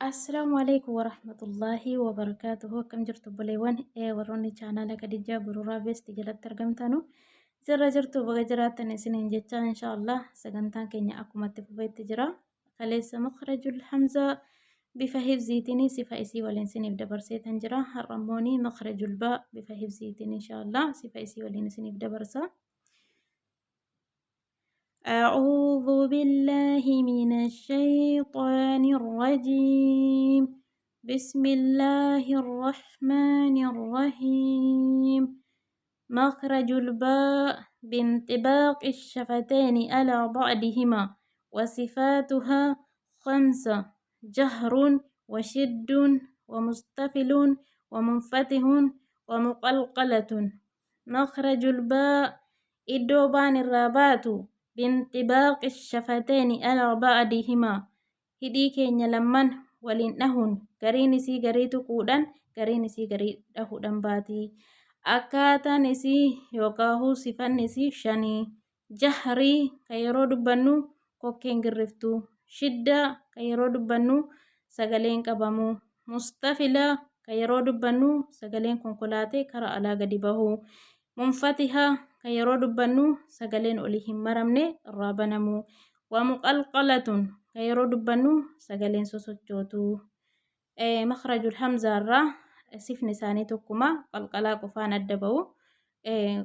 Assalaamu alaikum warahmatullaahi wabarakaatuhu. Akkam jirtu obboleewwan warroonni chaanaala Kadijaa Gururaa Beesti jalatti argamtanu jirra jirtu baga jiraattan isiniin jecha inshaallah sagantaan keenya akkuma itti fufeetti jira. Kaleessa makrajul hamzaa bifa hifziitiin sifa isii waliin isiniif dabarseetan jira. Har'a immoo makrajul baa bifa hifziitiin inshaallah sifa isii waliin isiniif dabarsa. أعوذ بالله من الشيطان الرجيم. بسم الله الرحمن الرحيم. مخرج الباء بانطباق الشفتين على بعضهما، وصفاتها خمسة: جهر وشد ومستفل ومنفتح ومقلقلة. مخرج الباء iddoo baan irraa baatu binxibaaqi shafateeni alaa ba'dihimaa hidhii keenya lamman waliin dhahuun gariin isii garii tuquudhaan gariin isii garii dhahuudhaan baati. Akkaataan isii yookaahuu sifanni isii shanii. Jahrii kan yeroo dubbannu kokkeen girriftu. Shiddaa kan yeroo dubbannu sagaleen qabamu. Mustafila kan yeroo dubbannu sagaleen konkolaatee kara alaa gadi bahu. Munfatiha kan yeroo dubbannu sagaleen olii hin maramne irraa banamu. Wa muqalqalatun kan yeroo dubbannu sagaleen sosochootu. Makrajul hamzaa irraa sifni isaanii tokkuma, qalqalaa qofaan adda ba'u.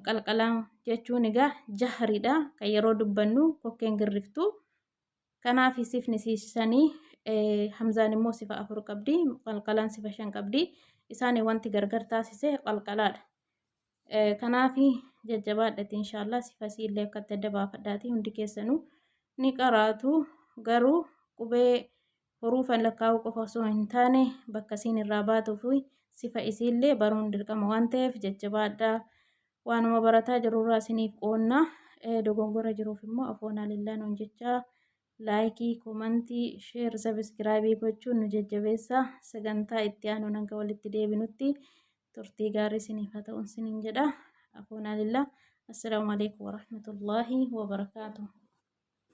Qalqalaa jechuun egaa jahriidha kan yeroo dubbannu kokkeen girriftu. Kanaaf sifni shanii, hamzaan immoo sifa afur qabdi, qalqalaan sifa shan qabdi. Isaan wanti gargar taasise qalqalaadha. Kanaaf jajjabaadhati inshaallah sifa illee akkatti adda baafadhaati hundi keessanuu ni qaraatu. Garuu qubee huruufan lakkaa'uu qofa osoo hin taane bakka isiin irraa baatuu fi sifa isiillee baruun dirqama waan ta'eef jajjabaadhaa. Waanuma barataa jirurraa isiniif qoonna. Dogongora jiruuf immoo afoonaa lillaa nuun jechaa like, comment, share, subscribe gochuun nu jajjabeessa. Sagantaa itti aanuun hanga walitti deebinutti turtii gaarii isiniif haa ta'uun isiniin jedha. Afoonaa lillaa. Assalaamu alaikum warahmatullaahi wabarakaatuh.